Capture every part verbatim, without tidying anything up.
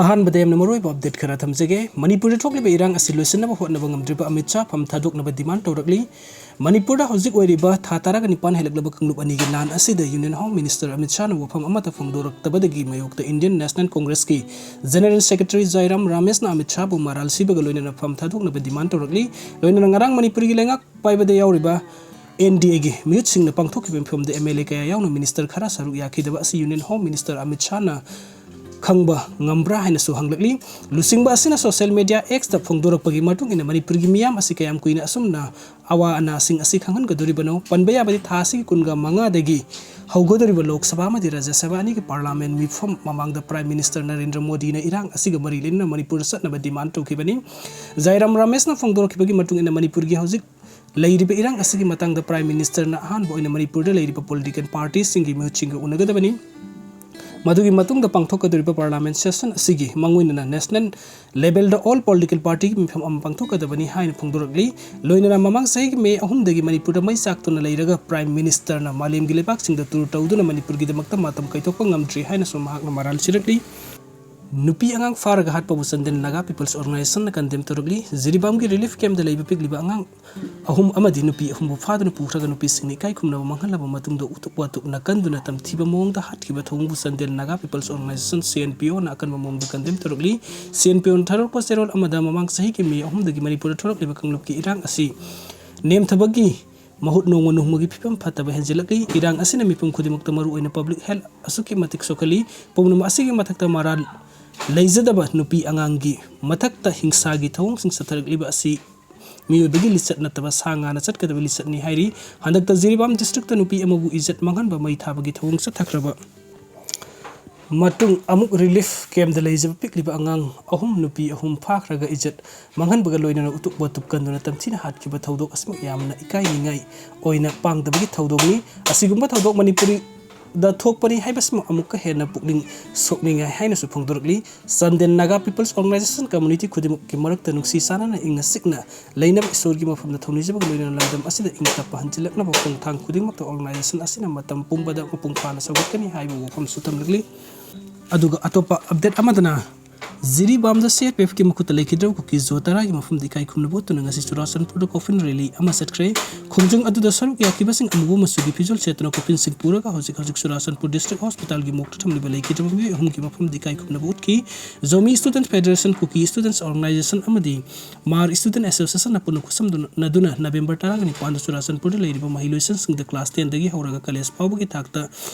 ꯑꯍꯥꯟꯕꯗ ꯌꯥꯝꯅ ꯃꯔꯨꯑꯣꯏꯕ ꯑꯞꯗꯦꯠ ꯈꯔ ꯊꯝꯖꯒꯦ꯫ ꯃꯅꯤꯄꯨꯔꯗ ꯊꯣꯛꯂꯤꯕ ꯏꯔꯥꯡ ꯑꯁꯤ ꯂꯣꯏꯁꯤꯟꯅꯕ ꯍꯣꯠꯅꯕ ꯉꯝꯗ꯭ꯔꯤꯕ ꯑꯃꯤꯠ ꯁꯥꯍ ꯐꯝ ꯊꯥꯗꯣꯛꯅꯕ ꯗꯤꯃꯥꯟ ꯇꯧꯔꯛꯂꯤ꯫ ꯃꯅꯤꯄꯨꯔꯗ ꯍꯧꯖꯤꯛ ꯑꯣꯏꯔꯤꯕ ꯊꯥ ꯇꯔꯥꯒ ꯅꯤꯄꯥꯟ ꯍꯦꯜꯂꯛꯂꯕ ꯀꯥꯡꯂꯨꯞ ꯑꯅꯤꯒꯤ ꯂꯥꯟ ꯑꯁꯤꯗ ꯌꯨꯅꯤꯌꯟ ꯍꯣꯝ ꯃꯤꯅꯤꯁꯇꯔ ꯑꯃꯤꯠ ꯁꯥꯍꯅ ꯋꯥꯐꯝ ꯑꯃꯠꯇ ꯐꯣꯡꯗꯣꯔꯛꯇꯕꯗꯒꯤ ꯃꯥꯌꯣꯛꯇ ꯏꯟꯗꯤꯌꯟ ꯅꯦꯁꯅꯦꯜ ꯀꯣꯡꯒ꯭ꯔꯦꯁꯀꯤ ꯖꯦꯅꯔꯦꯜ ꯁꯦꯀ꯭ꯔꯦꯇꯔꯤ ꯖꯥꯏꯔꯥꯝ ꯔꯥꯃꯦꯁꯅ ꯑꯃꯤꯠ ꯁꯥꯍꯕꯨ ꯃꯔꯥꯜ ꯁꯤꯕꯒ ꯂꯣꯏꯅꯅ ꯐꯝ ꯊꯥꯗꯣꯛꯅꯕ ꯗꯤꯃꯥꯟ ꯇꯧꯔꯛꯂꯤ꯫ ꯂꯣꯏꯅꯅ ꯉꯔꯥꯡ ꯃꯅꯤꯄꯨꯔꯒꯤ ꯂꯩꯉꯥꯛ ꯄꯥꯏꯕꯗ ꯌꯥꯎꯔꯤꯕ ꯑꯦꯟ ꯗꯤ ꯑꯦꯒꯤ ꯃꯤꯍꯨꯠꯁꯤꯡꯅ ꯄꯥꯡꯊꯣꯛꯈꯤꯕ ꯃꯤꯐꯝꯗ ꯑꯦꯝ ꯑꯦꯜ ꯑꯦ ꯀꯌꯥ ꯌꯥꯎꯅ ꯃꯤꯅꯤꯁꯇꯔ ꯈꯔ ꯁꯔꯨꯛ ꯌꯥꯈꯤꯗꯕ ꯑꯁꯤ ꯌꯨꯅꯤꯌꯟ ꯍꯣꯝ ꯃꯤꯅꯤꯁꯇꯔ ꯑꯃꯤꯠ ꯁꯥꯍꯅ ꯈꯪꯕ ꯉꯝꯕ꯭ꯔꯥ ꯍꯥꯏꯅꯁꯨ ꯍꯪꯂꯛꯂꯤ꯫ ꯂꯨꯆꯤꯡꯕ ꯑꯁꯤꯅ ꯁꯣꯁꯤꯌꯦꯜ ꯃꯤꯗꯤꯌꯥ X ꯇ ꯐꯣꯡꯗꯣꯔꯛꯄꯒꯤ ꯃꯇꯨꯡ ꯏꯟꯅ ꯃꯅꯤꯄꯨꯔꯒꯤ ꯃꯤꯌꯥꯝ ꯑꯁꯤ ꯀꯌꯥꯝ ꯀꯨꯏꯅ ꯑꯁꯨꯝꯅ ꯑꯋꯥ ꯑꯅꯥꯁꯤꯡ ꯑꯁꯤ ꯈꯪꯍꯟꯒꯗꯣꯔꯤꯕꯅꯣ? ꯄꯟꯕ ꯌꯥꯕꯗꯤ ꯊꯥ ꯑꯁꯤꯒꯤ ꯀꯨꯟꯒ ꯃꯉꯥꯗꯒꯤ ꯍꯧꯒꯗꯧꯔꯤꯕ ꯂꯣꯛ ꯁꯚꯥ ꯑꯃꯗꯤ ꯔꯥꯖ꯭ꯌ ꯁꯚꯥ ꯑꯅꯤꯒꯤ ꯄꯥꯔꯂꯥꯃꯦꯟ ꯃꯤꯐꯝ ꯃꯃꯥꯡꯗ ꯄ꯭ꯔꯥꯏꯝ ꯃꯤꯅꯤꯁꯇꯔ ꯅꯔꯦꯟꯗ꯭ꯔ ꯃꯣꯗꯤꯅ ꯏꯔꯥꯡ ꯑꯁꯤꯒ ꯃꯔꯤ ꯂꯩꯅꯅ ꯃꯅꯤꯄꯨꯔꯗ ꯆꯠꯅꯕ ꯗꯤꯃꯥꯟ ꯇꯧꯈꯤꯕꯅꯤ꯫ ꯖꯥꯏꯔꯥꯝ ꯔꯥꯃꯦꯁꯅ ꯐꯣꯡꯗꯣꯔꯛꯈꯤꯕꯒꯤ ꯃꯇꯨꯡ ꯏꯟꯅ ꯃꯅꯤꯄꯨꯔꯒꯤ ꯍꯧꯖꯤꯛ ꯂꯩꯔꯤꯕ ꯏꯔꯥꯡ ꯑꯁꯤꯒꯤ ꯃꯇꯥꯡꯗ ꯄ꯭ꯔꯥꯏꯝ ꯃꯤꯅꯤꯁꯇꯔꯅ ꯑꯍꯥꯟꯕ ꯑꯣꯏꯅ ꯃꯅꯤꯄꯨꯔꯗ ꯂꯩꯔꯤꯕ ꯄꯣꯂꯤꯇꯤꯀꯦꯜ ꯄꯥꯔꯇꯤꯁꯤꯡꯒꯤ ꯃꯤꯍꯨꯠꯁꯤꯡꯒ ꯎꯅꯒꯗꯕꯅꯤ꯫ ꯃꯗꯨꯒꯤ ꯃꯇꯨꯡꯗ ꯄꯥꯡꯊꯣꯛꯀꯗꯧꯔꯤꯕ ꯄꯥꯔꯂꯥꯃꯦꯟ ꯁꯦꯁꯟ ꯑꯁꯤꯒꯤ ꯃꯥꯡꯑꯣꯏꯅꯅ ꯅꯦꯁꯅꯦꯜ ꯂꯦꯚꯦꯜꯗ ꯑꯣꯜ ꯄꯣꯂꯤꯇꯤꯀꯦꯜ ꯄꯥꯔꯇꯤꯒꯤ ꯃꯤꯐꯝ ꯑꯃ ꯄꯥꯡꯊꯣꯛꯀꯗꯕꯅꯤ ꯍꯥꯏꯅ ꯐꯣꯡꯗꯣꯔꯛꯂꯤ꯫ ꯂꯣꯏꯅꯅ ꯃꯃꯥꯡ ꯆꯍꯤꯒꯤ ꯃꯦ ꯑꯍꯨꯝꯗꯒꯤ ꯃꯅꯤꯄꯨꯔꯗ ꯃꯩ ꯆꯥꯛꯇꯨꯅ ꯂꯩꯔꯒ ꯄ꯭ꯔꯥꯏꯝ ꯃꯤꯅꯤꯁꯇꯔꯅ ꯃꯥꯂꯦꯝꯒꯤ ꯂꯩꯕꯥꯛꯁꯤꯡꯗ ꯇꯨꯔ ꯇꯧꯗꯨꯅ ꯃꯅꯤꯄꯨꯔꯒꯤꯗꯃꯛꯇ ꯃꯇꯝ ꯀꯥꯏꯊꯣꯛꯄ ꯉꯝꯗ꯭ꯔꯤ ꯍꯥꯏꯅꯁꯨ ꯃꯍꯥꯛꯅ ꯃꯔꯥꯜ ꯁꯤꯔꯛꯂꯤ꯫ ꯅꯨꯄꯤ ꯑꯉꯥꯡ ꯐꯥꯔꯒ ꯍꯥꯠꯄꯕꯨ Chandel Naga peoples ꯑꯣꯔꯒꯅꯥꯏꯖꯦꯁꯟꯅ condemn ꯇꯧꯔꯛꯂꯤ꯫ ꯖꯤꯔꯤꯕꯥꯝꯒꯤ relief ꯀꯦꯝꯞꯇ ꯂꯩꯕ ꯄꯤꯛꯂꯤꯕ ꯑꯉꯥꯡ ꯑꯍꯨꯝ ꯑꯃꯗꯤ ꯅꯨꯄꯤ ꯑꯍꯨꯝꯕꯨ ꯐꯥꯗꯨꯅ ꯄꯨꯈ꯭ꯔꯒ ꯅꯨꯄꯤꯁꯤꯡꯅ ꯏꯀꯥꯏ ꯈꯨꯝꯅꯕ ꯃꯥꯡꯍꯜꯂꯕ ꯃꯇꯨꯡꯗ ꯎꯇꯨꯞ ꯋꯥꯇꯨꯞꯅ ꯀꯟꯗꯨꯅ ꯇꯝꯊꯤꯕ ꯃꯑꯣꯡꯗ ꯍꯥꯠꯈꯤꯕ ꯊꯧꯑꯣꯡꯕꯨ Chandel Naga peoples organisation, C N P ꯑꯣꯅ ꯑꯀꯟꯕ ꯃꯑꯣꯡꯗ ꯀꯟꯗꯦꯝ ꯇꯧꯔꯛꯂꯤ꯫ ꯁꯤ ꯑꯦꯟ ꯄꯤ ꯑꯣꯅ ꯊꯥꯗꯣꯔꯛꯄ ꯆꯦꯔꯣꯜ ꯑꯃꯗ ꯃꯃꯥꯡ ꯆꯍꯤꯒꯤ ꯃꯦ ꯑꯍꯨꯝꯗꯒꯤ ꯃꯅꯤꯄꯨꯔꯗ ꯊꯣꯛꯂꯛꯂꯤꯕ ꯀꯥꯡꯂꯨꯞꯀꯤ ꯏꯔꯥꯡ ꯑꯁꯤ ꯅꯦꯝꯊꯕꯒꯤ ꯃꯍꯨꯠ ꯅꯣꯡꯃ ꯅꯣꯡꯃꯒꯤ ꯐꯤꯕꯝ ꯐꯠꯇꯕ ꯍꯦꯟꯖꯤꯜꯂꯛꯂꯤ꯫ ꯏꯔꯥꯡ ꯑꯁꯤꯅ ꯃꯤꯄꯨꯝ ꯈꯨꯗꯤꯡꯃꯛꯇ, ꯃꯔꯨꯑꯣꯏꯅ ꯄꯕ꯭ꯂꯤꯛ ꯍꯦꯜꯊ, ꯑꯁꯨꯛꯀꯤ ꯃꯇꯤꯛ ꯁꯣꯛꯍꯜꯂꯤ꯫ ꯄꯨꯝꯅꯃꯛ ꯑꯁꯤꯒꯤ ꯃꯊꯛꯇ ꯃꯔꯥꯜ ꯂꯩꯖꯗꯕ ꯅꯨꯄꯤ ꯑꯉꯥꯡꯒꯤ ꯃꯊꯛꯇ ꯍꯤꯡꯁꯥꯒꯤ ꯊꯧꯑꯣꯡꯁꯤꯡ ꯆꯠꯊꯔꯛꯂꯤꯕ ꯑꯁꯤ ꯃꯤꯑꯣꯏꯕꯒꯤ ꯂꯤꯆꯠ ꯅꯠꯇꯕ ꯁꯥ ꯉꯥꯅ ꯆꯠꯀꯗꯕ ꯂꯤꯆꯠꯅꯤ ꯍꯥꯏꯔꯤ꯫ ꯍꯟꯗꯛꯇ ꯖꯤꯔꯤꯕꯥꯝ ꯗꯤꯁꯇ꯭ꯔꯤꯛꯇ ꯅꯨꯄꯤ ꯑꯃꯕꯨ ꯏꯖꯠ ꯃꯥꯡꯍꯟꯕ ꯃꯩ ꯊꯥꯕꯒꯤ ꯊꯧꯑꯣꯡ ꯆꯠꯊꯈ꯭ꯔꯕ ꯃꯇꯨꯡ ꯑꯃꯨꯛ ꯔꯤꯂꯤꯐ ꯀꯦꯝꯞꯇ ꯂꯩꯖꯕ ꯄꯤꯛꯂꯤꯕ ꯑꯉꯥꯡ ꯑꯍꯨꯝ, ꯅꯨꯄꯤ ꯑꯍꯨꯝ ꯐꯥꯈ꯭ꯔꯒ ꯏꯖꯠ ꯃꯥꯡꯍꯟꯕꯒ ꯂꯣꯏꯅꯅ ꯎꯇꯨꯞ ꯋꯥꯇꯨꯞ ꯀꯟꯗꯨꯅ ꯇꯝꯊꯤꯅ ꯍꯥꯠꯈꯤꯕ ꯊꯧꯗꯣꯛ ꯑꯁꯤꯃꯛ ꯌꯥꯝꯅ ꯏꯀꯥꯏꯅꯤꯡꯉꯥꯏ ꯑꯣꯏꯅ ꯄꯥꯡꯗꯕꯒꯤ ꯊꯧꯗꯣꯛꯅꯤ꯫ ꯑꯁꯤꯒꯨꯝꯕ ꯊꯧꯗꯣꯛ ꯃꯅꯤꯄꯨꯔꯗ ꯊꯣꯛꯄꯅꯤ ꯍꯥꯏꯕꯁꯤꯃ ꯑꯃꯨꯛꯀ ꯍꯦꯟꯅ ꯄꯨꯛꯅꯤꯡ ꯁꯣꯛꯅꯤꯡꯉꯥꯏ ꯍꯥꯏꯅꯁꯨ ꯐꯣꯡꯗꯣꯔꯛꯂꯤ꯫ Chandel Naga peoples organisation community ꯈꯨꯗꯤꯡꯃꯛꯀꯤ ꯃꯔꯛꯇ ꯅꯨꯡꯁꯤ ꯆꯥꯟꯅꯅ ꯏꯪꯅ ꯆꯤꯛꯅ ꯂꯩꯅꯕ ꯏꯁꯣꯔꯒꯤ ꯃꯐꯝꯗ ꯊꯧꯅꯤꯖꯕꯒ ꯂꯣꯏꯅꯅ ꯂꯝꯗꯝ ꯑꯁꯤꯗ ꯏꯪ ꯇꯞꯄ ꯍꯟꯖꯤꯜꯂꯛꯅꯕ ꯈꯣꯡꯊꯥꯡ ꯈꯨꯗꯤꯡꯃꯛꯇ ꯑꯣꯔꯒꯅꯥꯏꯖꯦꯁꯟ ꯑꯁꯤꯅ ꯃꯇꯝ ꯄꯨꯝꯕꯗ ꯃꯄꯨꯡ ꯐꯥꯅ ꯁꯧꯒꯠꯀꯅꯤ ꯍꯥꯏꯕ ꯋꯥꯐꯝꯁꯨ ꯊꯝꯂꯛꯂꯤ꯫ ꯑꯗꯨꯒ ꯑꯇꯣꯞꯄ ꯑꯞꯗꯦꯠ ꯑꯃꯗꯅ ꯖꯤꯔꯤꯕꯥꯝꯗ ꯁꯤ ꯑꯥꯔ ꯄꯤ ꯑꯦꯐꯀꯤ ꯃꯈꯨꯠꯇ ꯂꯩꯈꯤꯗ꯭ꯔꯕ ꯀꯨꯀꯤ ꯖꯣ ꯇꯔꯥꯒꯤ ꯃꯐꯝꯗ ꯏꯀꯥꯏ ꯈꯨꯝꯅꯕ ꯎꯠꯇꯨꯅ ꯉꯁꯤ ꯆꯨꯔꯥꯆꯥꯟꯄꯨꯔꯗ ꯀꯣꯐꯤꯟ ꯔꯦꯂꯤ ꯑꯃ ꯆꯠꯈ꯭ꯔꯦ꯫ ꯈꯣꯡꯖꯪ ꯑꯗꯨꯗ ꯁꯔꯨꯛ ꯌꯥꯈꯤꯕꯁꯤꯡ ꯑꯃꯨꯕ ꯃꯆꯨꯒꯤ ꯐꯤꯖꯣꯜ ꯁꯦꯠꯇꯨꯅ ꯀꯣꯐꯤꯟꯁꯤꯡ ꯄꯨꯔꯒ ꯍꯧꯖꯤꯛ ꯍꯧꯖꯤꯛ ꯆꯨꯔꯥꯆꯥꯟꯄꯨꯔ ꯗꯤꯁꯇ꯭ꯔꯤꯛ ꯍꯣꯁꯄꯤꯇꯥꯜꯒꯤ ꯃꯣꯔꯒꯇ ꯊꯝꯂꯤꯕ ꯂꯩꯈꯤꯗ꯭ꯔꯕ ꯃꯤꯑꯣꯏ ꯑꯍꯨꯝꯒꯤ ꯃꯐꯝꯗ ꯏꯀꯥꯏ ꯈꯨꯝꯅꯕ ꯎꯠꯈꯤ꯫ ꯖꯣꯃꯤ ꯁ꯭ꯇꯨꯗꯦꯟꯠ ꯐꯦꯗꯔꯦꯁꯟ, ꯀꯨꯀꯤ ꯁ꯭ꯇꯨꯗꯦꯟꯠꯁ ꯑꯣꯔꯒꯅꯥꯏꯖꯦꯁꯟ ꯑꯃꯗꯤ ꯃꯥꯔ ꯁ꯭ꯇꯨꯗꯦꯟꯠ ꯑꯦꯁꯣꯁꯤꯌꯦꯁꯟꯅ ꯄꯨꯟꯅ ꯈꯨꯠꯁꯝꯅꯗꯨꯅ ꯅꯕꯦꯝꯕꯔ ꯇꯔꯥꯒ ꯅꯤꯄꯥꯟꯗ ꯆꯨꯔꯥꯆꯥꯟꯄꯨꯔꯗ ꯂꯩꯔꯤꯕ ꯃꯍꯩꯂꯣꯏꯁꯪꯁꯤꯡꯗ ꯀ꯭ꯂꯥꯁ ꯇꯦꯟꯗꯒꯤ ꯍꯧꯔꯒ ꯀꯂꯦꯖ ꯐꯥꯎꯕꯒꯤ ꯊꯥꯛꯇ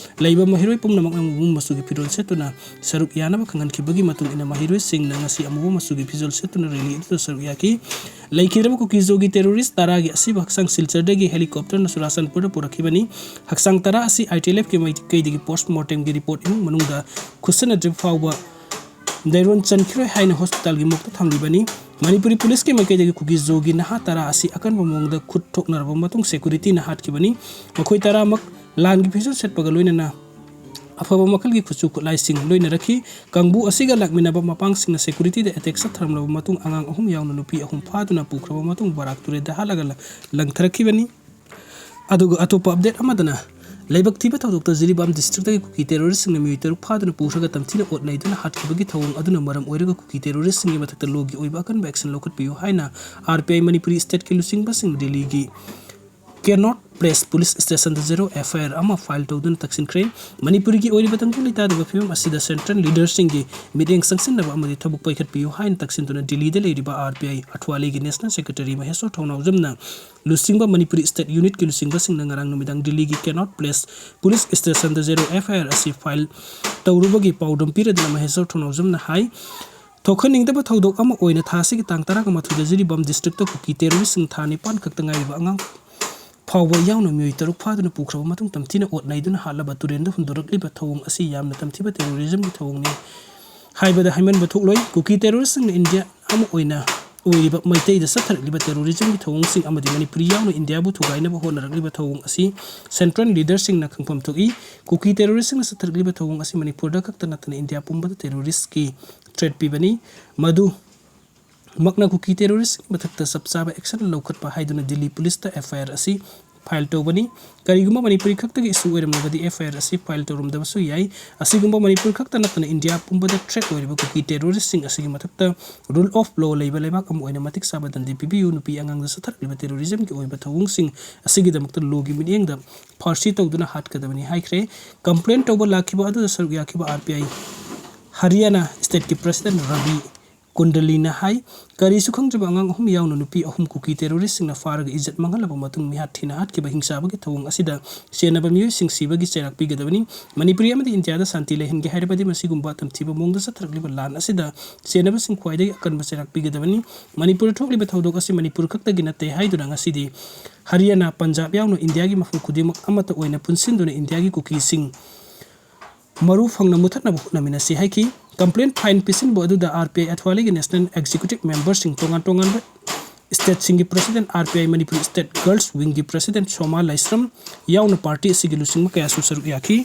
ꯂꯩꯕ ꯃꯍꯩꯔꯣꯏ ꯄꯨꯝꯅꯃꯛꯅ ꯑꯃꯨꯕ ꯃꯆꯨꯒꯤ ꯐꯤꯔꯣꯜ ꯁꯦꯠꯇꯨꯅ ꯁꯔꯨꯛ ꯌꯥꯅꯕ ꯈꯪꯍꯟꯈꯤꯕꯒꯤ ꯃꯇꯨꯡ ꯏꯟꯅ ꯃꯍꯩꯔꯣꯏꯁꯤꯡꯅ ꯉꯁꯤ ꯑꯃꯨꯕ ꯃꯆꯨꯒꯤ ꯐꯤꯖꯣꯜ ꯁꯦꯠꯇꯨꯅ ꯔꯦꯂꯤ ꯑꯗꯨꯗ ꯁꯔꯨꯛ ꯌꯥꯈꯤ꯫ ꯂꯩꯈꯤꯗ꯭ꯔꯕ ꯀꯨꯀꯤ ꯖꯣꯒꯤ ꯇꯦꯔꯣꯔꯤꯁ ꯇꯔꯥꯒꯤ ꯑꯁꯤꯕ ꯍꯛꯆꯥꯡ ꯁꯤꯜꯆꯔꯗꯒꯤ ꯍꯦꯂꯤꯀꯣꯞꯇꯔꯅ ꯆꯨꯔꯥꯆꯥꯟꯄꯨꯔꯗ ꯄꯨꯔꯛꯈꯤꯕꯅꯤ꯫ ꯍꯛꯆꯥꯡ ꯇꯔꯥ ꯑꯁꯤ ꯑꯥꯏ ꯇꯤ ꯑꯦꯜ ꯑꯦꯐꯀꯤ ꯃꯥꯏꯀꯩꯗꯒꯤ ꯄꯣꯁꯠꯃꯣꯔꯇꯦꯝꯒꯤ ꯔꯤꯄꯣꯔꯠ ꯏꯃꯨꯡ ꯃꯅꯨꯡꯗ ꯈꯨꯠꯁꯟꯅꯗ꯭ꯔꯤꯕ ꯐꯥꯎꯕ ꯗꯩꯔꯣꯟ ꯆꯟꯈꯤꯔꯣꯏ ꯍꯥꯏꯅ ꯍꯣꯁꯄꯤꯇꯥꯜꯒꯤ ꯃꯣꯔꯒꯇ ꯊꯝꯂꯤꯕꯅꯤ꯫ ꯃꯅꯤꯄꯨꯔꯤ ꯄꯨꯂꯤꯁꯀꯤ ꯃꯥꯏꯀꯩꯗꯒꯤ ꯀꯨꯀꯤ ꯖꯣꯒꯤ ꯅꯍꯥ ꯇꯔꯥ ꯑꯁꯤ ꯑꯀꯟꯕ ꯃꯑꯣꯡꯗ ꯈꯨꯠ ꯊꯣꯛꯅꯔꯕ ꯃꯇꯨꯡ ꯁꯦꯀ꯭ꯌꯨꯔꯤꯇꯤꯅ ꯍꯥꯠꯈꯤꯕꯅꯤ꯫ ꯃꯈꯣꯏ ꯇꯔꯥꯃꯛ ꯂꯥꯟꯒꯤ ꯐꯤꯖꯣꯜ ꯁꯦꯠꯄꯒ ꯂꯣꯏꯅꯅ ꯑꯐꯕ ꯃꯈꯜꯒꯤ ꯈꯨꯠꯁꯨ ꯈꯨꯠꯂꯥꯏꯁꯤꯡ ꯂꯣꯏꯅꯔꯛꯈꯤ꯫ ꯀꯥꯡꯕꯨ ꯑꯁꯤꯒ ꯂꯥꯛꯃꯤꯟꯅꯕ ꯃꯄꯥꯡꯁꯤꯡꯅ ꯁꯦꯀ꯭ꯌꯨꯔꯤꯇꯤꯗ ꯑꯦꯇꯦꯛ ꯆꯠꯊꯔꯝꯂꯕ ꯃꯇꯨꯡ ꯑꯉꯥꯡ ꯑꯍꯨꯝ ꯌꯥꯎꯅ ꯅꯨꯄꯤ ꯑꯍꯨꯝ ꯐꯥꯗꯨꯅ ꯄꯨꯈ꯭ꯔꯕ ꯃꯇꯨꯡ ꯕꯔꯥꯛ ꯇꯨꯔꯦꯜꯗ ꯍꯥꯠꯂꯒ ꯂ-, ꯂꯪꯊꯔꯛꯈꯤꯕꯅꯤ꯫ ꯑꯗꯨꯒ ꯑꯇꯣꯞꯄ ꯑꯞꯗꯦꯠ ꯑꯃꯗꯅ, ꯂꯩꯕꯛ ꯊꯤꯕ ꯊꯧꯗꯣꯛꯇ ꯖꯤꯔꯤꯕꯥꯝ ꯗꯤꯁꯇ꯭ꯔꯤꯛꯇꯒꯤ ꯀꯨꯀꯤ ꯇꯦꯔꯣꯔꯤꯁꯁꯤꯡꯅ ꯃꯤꯑꯣꯏ ꯇꯔꯨꯛ ꯐꯥꯗꯨꯅ ꯄꯨꯈ꯭ꯔꯒ ꯇꯝꯊꯤꯅ ꯑꯣꯠ ꯅꯩꯗꯨꯅ ꯍꯥꯠꯈꯤꯕꯒꯤ ꯊꯧꯑꯣꯡ ꯑꯗꯨꯅ ꯃꯔꯝ ꯑꯣꯏꯔꯒ ꯀꯨꯀꯤ ꯇꯦꯔꯣꯔꯤꯁꯁꯤꯡꯒꯤ ꯃꯊꯛꯇ ꯂꯣꯒꯤ ꯑꯣꯏꯕ ꯑꯀꯟꯕ ꯑꯦꯛꯁꯟ ꯂꯧꯈꯠꯄꯤꯌꯨ ꯍꯥꯏꯅ ꯑꯥꯔ ꯄꯤ ꯑꯥꯏ ꯃꯅꯤꯄꯨꯔꯤ ꯁ꯭ꯇꯦꯠꯀꯤ ꯂꯨꯆꯤꯡꯕꯁꯤꯡ ꯗꯤꯜꯂꯤꯒꯤ ꯀꯦꯅꯣꯠ ꯄ꯭ꯂꯦꯁ ꯄꯨꯂꯤꯁ ꯁ꯭ꯇꯦꯁꯟꯗ ꯖꯦꯔꯣ ꯑꯦꯐ ꯑꯥꯏ ꯑꯥꯔ ꯑꯃ ꯐꯥꯏꯜ ꯇꯧꯗꯨꯅ ꯇꯛꯁꯤꯟꯈ꯭ꯔꯦ꯫ ꯃꯅꯤꯄꯨꯔꯒꯤ ꯑꯣꯏꯔꯤꯕ ꯇꯪꯗꯨ ꯂꯩꯇꯥꯗꯕ ꯐꯤꯕꯝ ꯑꯁꯤꯗ ꯁꯦꯟꯇ꯭ꯔꯦꯜ ꯂꯤꯗꯔꯁꯤꯡꯒꯤ ꯃꯤꯠꯌꯦꯡ ꯆꯪꯁꯤꯟꯅꯕ ꯑꯃꯗꯤ ꯊꯕꯛ ꯄꯥꯏꯈꯠꯄꯤꯌꯨ ꯍꯥꯏꯅ ꯇꯛꯁꯤꯟꯗꯨꯅ ꯗꯤꯜꯂꯤꯗ ꯂꯩꯔꯤꯕ ꯑꯥꯔ ꯄꯤ ꯑꯥꯏ ꯑꯊ꯭ꯋꯥꯂꯤꯒꯤ ꯅꯦꯁꯅꯦꯜ ꯁꯦꯀ꯭ꯔꯦꯇꯔꯤ ꯃꯍꯦꯁꯣꯔ ꯊꯧꯅꯥꯎꯖꯝꯅ ꯂꯨꯆꯤꯡꯕ ꯃꯅꯤꯄꯨꯔꯤ ꯁ꯭ꯇꯦꯠ ꯌꯨꯅꯤꯠꯀꯤ ꯂꯨꯆꯤꯡꯕꯁꯤꯡꯅ ꯉꯔꯥꯡ ꯅꯨꯃꯤꯗꯥꯡ ꯗꯤꯜꯂꯤꯒꯤ ꯀꯦꯅꯣꯠ ꯄ꯭ꯂꯦꯁ ꯄꯨꯂꯤꯁ ꯁ꯭ꯇꯦꯁꯟꯗ ꯖꯦꯔꯣ ꯑꯦꯐ ꯑꯥꯏ ꯑꯥꯔ ꯑꯁꯤ ꯐꯥꯏꯜ ꯇꯧꯔꯨꯕꯒꯤ ꯄꯥꯎꯗꯝ ꯄꯤꯔꯗꯨꯅ ꯃꯍꯦꯁꯣꯔ ꯊꯧꯅꯥꯎꯖꯝꯅ ꯍꯥꯏ, ꯊꯣꯛꯍꯟꯅꯤꯡꯗꯕ ꯊꯧꯗꯣꯛ ꯑꯃ ꯑꯣꯏꯅ ꯊꯥ ꯑꯁꯤꯒꯤ ꯇꯥꯡ ꯇꯔꯥꯒ ꯃꯥꯊꯣꯏꯗ ꯖꯤꯔꯤꯕꯥꯝ ꯗꯤꯁꯇ꯭ꯔꯤꯛꯇ ꯀꯨꯀꯤ ꯇꯦꯔꯣꯔꯤꯁꯁꯤꯡ ꯊꯥ ꯅꯤꯄꯥꯟ ꯈꯛꯇ ꯉꯥꯏꯔꯤꯕ ꯑꯉꯥꯡ ꯐꯥꯎꯕ ꯌꯥꯎꯅ ꯃꯤꯑꯣꯏ ꯇꯔꯨꯛ ꯐꯥꯗꯨꯅ ꯄꯨꯈ꯭ꯔꯕ ꯃꯇꯨꯡ ꯇꯝꯊꯤꯅ ꯑꯣꯠ ꯅꯩꯗꯨꯅ ꯍꯥꯠꯂꯕ ꯇꯨꯔꯦꯜꯗ ꯍꯨꯟꯗꯣꯔꯛꯂꯤꯕ ꯊꯧꯑꯣꯡ ꯑꯁꯤ ꯌꯥꯝꯅ ꯇꯝꯊꯤꯕ ꯇꯦꯔꯣꯔꯤꯖꯝꯒꯤ ꯊꯧꯑꯣꯡꯅꯤ ꯍꯥꯏꯕꯗ ꯍꯥꯏꯃꯟꯕ ꯊꯣꯛꯂꯣꯏ꯫ ꯀꯨꯀꯤ ꯇꯦꯔꯣꯔꯤꯁꯁꯤꯡꯅ ꯏꯟꯗꯤꯌꯥ ꯑꯃ ꯑꯣꯏꯅ ꯑꯣꯏꯔꯤꯕ ꯃꯩꯇꯩꯗ ꯆꯠꯊꯔꯛꯂꯤꯕ ꯇꯦꯔꯣꯔꯤꯖꯝꯒꯤ ꯊꯧꯑꯣꯡꯁꯤꯡ ꯑꯃꯗꯤ ꯃꯅꯤꯄꯨꯔꯤ ꯌꯥꯎꯅ ꯏꯟꯗꯤꯌꯥꯕꯨ ꯊꯨꯒꯥꯏꯅꯕ ꯍꯣꯠꯅꯔꯛꯂꯤꯕ ꯊꯧꯑꯣꯡ ꯑꯁꯤ ꯁꯦꯟꯇ꯭ꯔꯦꯜ ꯂꯤꯗꯔꯁꯤꯡꯅ ꯈꯪꯐꯝ ꯊꯣꯛꯏ꯫ ꯀꯨꯀꯤ ꯇꯦꯔꯣꯔꯤꯁꯁꯤꯡꯅ ꯆꯠꯊꯔꯛꯂꯤꯕ ꯊꯧꯑꯣꯡ ꯑꯁꯤ ꯃꯅꯤꯄꯨꯔꯗ ꯈꯛꯇ ꯅꯠꯇꯅ ꯏꯟꯗꯤꯌꯥ ꯄꯨꯝꯕꯗ ꯇꯦꯔꯣꯔꯤꯁꯀꯤ ꯊ꯭ꯔꯦꯠ ꯄꯤꯕꯅꯤ꯫ ꯃꯗꯨ ꯃꯛꯅ ꯀꯨꯀꯤ ꯇꯦꯔꯣꯔꯤꯁꯀꯤ ꯃꯊꯛꯇ ꯆꯞ ꯆꯥꯕ ꯑꯦꯛꯁꯟ ꯂꯧꯈꯠꯄ ꯍꯥꯏꯗꯨꯅ ꯗꯤꯜꯂꯤ ꯄꯨꯂꯤꯁꯇ ꯑꯦꯐ ꯑꯥꯏ ꯑꯥꯔ ꯑꯁꯤ file ꯇꯧꯕꯅꯤ꯫ ꯀꯔꯤꯒꯨꯝꯕ ꯃꯅꯤꯄꯨꯔꯤ ꯈꯛꯇꯒꯤ issue ꯑꯣꯏꯔꯝꯂꯕꯗꯤ F I R ꯑꯁꯤ file ꯇꯧꯔꯝꯗꯕꯁꯨ ꯌꯥꯏ꯫ ꯑꯁꯤꯒꯨꯝꯕ ꯃꯅꯤꯄꯨꯔ ꯈꯛꯇ ꯅꯠꯇꯅ ꯏꯟꯗꯤꯌꯥ ꯄꯨꯝꯕꯗ threat ꯑꯣꯏꯔꯤꯕ ꯀꯨꯀꯤ terroristꯁꯤꯡ ꯑꯁꯤꯒꯤ ꯃꯊꯛꯇ rule of law ꯂꯩꯕ ꯂꯩꯕꯥꯛ ꯑꯃ ꯑꯣꯏꯅ ꯃꯇꯤꯛ ꯆꯥꯕ ꯗꯟꯗꯤ ꯄꯤꯕꯤꯌꯨ꯫ ꯅꯨꯄꯤ ꯑꯉꯥꯡꯗ ꯆꯠꯊꯔꯛꯂꯤꯕ terrorismꯒꯤ ꯑꯣꯏꯕ ꯊꯧꯑꯣꯡꯁꯤꯡ ꯑꯁꯤꯒꯤꯗꯃꯛꯇ lawꯒꯤ ꯃꯤꯠꯌꯦꯡꯗ ꯐꯥꯔꯁꯤ ꯇꯧꯗꯨꯅ ꯍꯥꯠꯀꯗꯕꯅꯤ ꯍꯥꯏꯈ꯭ꯔꯦ꯫ Complain ꯇꯧꯕ ꯂꯥꯛꯈꯤꯕ ꯑꯗꯨꯗ ꯁꯔꯨꯛ ꯌꯥꯈꯤꯕ R P I Haryana stateꯀꯤ president Ravi ꯀꯨꯟꯗꯂꯤꯅ ꯍꯥꯏ, ꯀꯔꯤꯁꯨ ꯈꯪꯗ꯭ꯔꯕ ꯑꯉꯥꯡ ꯑꯍꯨꯝ ꯌꯥꯎꯅ ꯅꯨꯄꯤ ꯑꯍꯨꯝ ꯀꯨꯀꯤ terroristꯁꯤꯡꯅ ꯐꯥꯔꯒ ꯏꯖꯠ ꯃꯥꯡꯍꯜꯂꯕ ꯃꯇꯨꯡ ꯃꯤꯍꯥꯠ ꯊꯤꯅ ꯍꯥꯠꯈꯤꯕ ꯍꯤꯡꯁꯥꯕꯒꯤ ꯊꯧꯑꯣꯡ ꯑꯁꯤꯗ ꯆꯦꯟꯅꯕ ꯃꯤꯑꯣꯏꯁꯤꯡ ꯁꯤꯕꯒꯤ ꯆꯩꯔꯥꯛ ꯄꯤꯒꯗꯕꯅꯤ꯫ ꯃꯅꯤꯄꯨꯔꯤ ꯑꯃꯗꯤ ꯏꯟꯗꯤꯌꯥꯗ ꯁꯥꯟꯇꯤ ꯂꯩꯍꯟꯒꯦ ꯍꯥꯏꯔꯕꯗꯤ ꯃꯁꯤꯒꯨꯝꯕ ꯇꯝꯊꯤꯕ ꯃꯑꯣꯡꯗ ꯆꯠꯊꯔꯛꯂꯤꯕ ꯂꯥꯟ ꯑꯁꯤꯗ ꯆꯦꯟꯅꯕꯁꯤꯡ ꯈ꯭ꯋꯥꯏꯗꯒꯤ ꯑꯀꯟꯕ ꯆꯩꯔꯥꯛ ꯄꯤꯒꯗꯕꯅꯤ꯫ ꯃꯅꯤꯄꯨꯔꯗ ꯊꯣꯛꯂꯤꯕ ꯊꯧꯗꯣꯛ ꯑꯁꯤ ꯃꯅꯤꯄꯨꯔ ꯈꯛꯇꯒꯤ ꯅꯠꯇꯦ ꯍꯥꯏꯗꯨꯅ ꯉꯁꯤꯗꯤ ꯍꯔꯤꯌꯥꯅꯥ, ꯄꯟꯖꯥꯕ ꯌꯥꯎꯅ ꯏꯟꯗꯤꯌꯥꯒꯤ ꯃꯐꯝ ꯈꯨꯗꯤꯡꯃꯛ ꯑꯃꯠꯇ ꯑꯣꯏꯅ ꯄꯨꯟꯁꯤꯟꯗꯨꯅ ꯏꯟꯗꯤꯌꯥꯒꯤ ꯀꯨꯀꯤꯁꯤꯡ ꯃꯔꯨ ꯐꯪꯅ ꯃꯨꯊꯠꯅꯕ ꯍꯣꯠꯅꯃꯤꯟꯅꯁꯤ ꯍꯥꯏꯈꯤ꯫ Complaint file ꯄꯤꯁꯤꯟꯕ ꯑꯗꯨꯗ R P I ꯑꯊ꯭ꯋꯥꯂꯤꯒꯤ national executive memberꯁꯤꯡ, ꯇꯣꯉꯥꯟ ꯇꯣꯉꯥꯟꯕ stateꯁꯤꯡꯒꯤ president, R P I Manipur state girls wingꯒꯤ president ꯁꯣꯃꯥ ꯂꯥꯏꯁ꯭ꯔꯝ ꯌꯥꯎꯅ party ꯑꯁꯤꯒꯤ ꯂꯨꯆꯤꯡꯕ ꯀꯌꯥꯁꯨ ꯁꯔꯨꯛ ꯌꯥꯈꯤ꯫